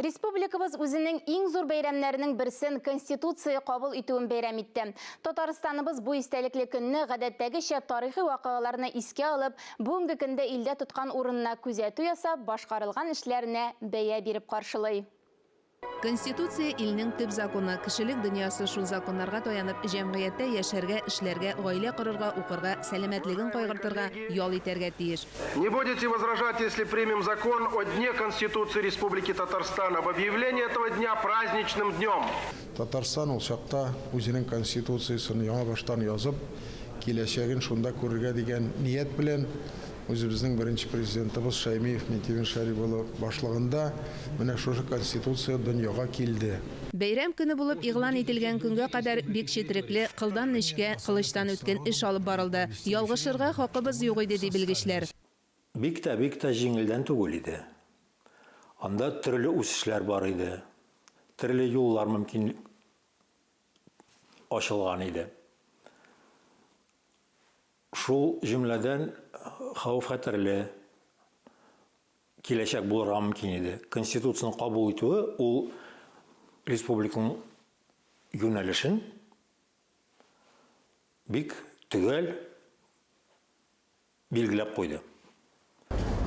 Республикабыз үзенең иң зур бәйрәмнәренең берсен Конституция кабул итүен бәйрәм итте. Татарстаныбыз бу истәлекле көнне гадәттәгечә тарихи вакыйгаларны искә алып, бүгенге көндә илдә тоткан урынына күзәтү ясап, башкарылган эшләренә бәя биреп каршылый. Конституция, илнең төп законы. Кешелек дөньясы шул законнарга таянып, җәмгыятьтә яшәргә, эшләргә, гаилә корырга, укырга, сәламәтлеген кайгыртырга, ял итәргә тиеш. Не будете возражать, если примем закон о Дне Конституции Республики Татарстан, об объявлении этого дня праздничным днем? Татарстан ул чакта үзенең Конституциясен яңа баштан язып, киләчәген шунда күрергә дигән ният белән, үзебезнең беренче Президентыбыз Шәймиев Минтимер Шәрип улы башлыгында менә шушы Конституция дөньяга килде. Бәйрәм көне булып игълан ителгән көнгә кадәр бик четерекле, кылдан нечкә, кылычтан үткен эш алып барылды. Ялгышырга хакыбыз юк иде, ди белгечләр. Бик тә, бик тә җиңелдән түгел иде. Анда төрле үсешләр бар иде, төрле юллар мөмкин ачылган иде. Шул җөмләдән хәвеф-хәтерле киләчәк булырга мөмкин иде. Конституцияне кабул итүе ул республиканың юнәлешен бик төгәл билгеләп куйды.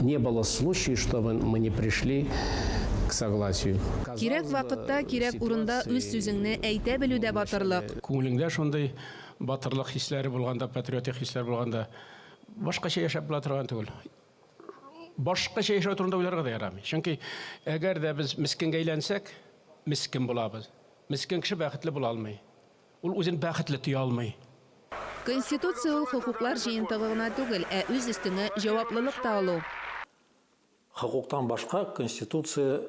Не было случая, чтобы мы не пришли к согласию. Кирәк вакытта, кирәк урында үз сүзеңне әйтә белү дә батырлык. Күңелеңдә шундый батырлык хисләре булганда, патриотик хисләр булганда, башкача яшәп була торган түгел. Башкача яшәү турында уйларга да ярамый. Чөнки әгәр дә без мескенгә әйләнсәк, мескен булабыз. Мескен кеше бәхетле була алмый. Ул үзен бәхетле тоя алмый. Конституция ул хокуклар җыентыгы гына түгел, ә үз өстеңә җаваплылык та алу. Хокуктан башка Конституция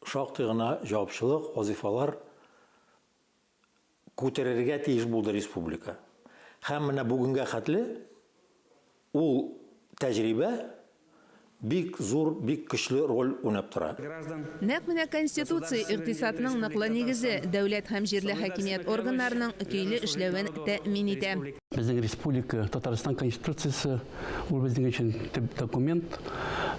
шактый гына җавапчылык, вазыйфалар күтәрергә тиеш булды республика. Һәм менә бүгенгә хәтле ул тәҗрибә бик зур, бик көчле роль уйнап тора. Нәкъ менә Конституция, икътисадның ныклы нигезе, дәүләт һәм җирле хакимият органнарының көйле эшләвен тәэмин итә. Безнең республика, Татарстан Конституциясе, ул безнең өчен төп документ.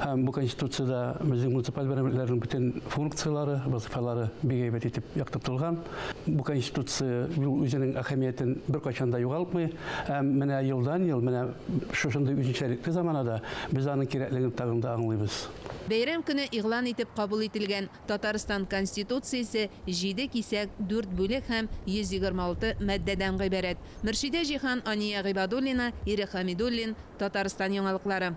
Һәм бу Конституциядә безнең муниципаль берәмлекләрнең бөтен функцияләре, вазыйфалары бик әйбәт итеп яктыртылган. Бу Конституция үзенең әһәмиятен беркайчан да югалтмый. Һәм менә елдан-ел, менә шушындый үзенчәлекле заманада без аның кирәклеген тагын да аңлыйбыз. Бәйрәм көне игълан итеп кабул ителгән Татарстан Конституциясе җиде кисәк, дүрт бүлек һәм 126 маддәдән гыйбарәт. Мөршидә Җиһан, Ания Гыйбадуллина, Ирек Хәмидуллин, Татарстан яңалыклары.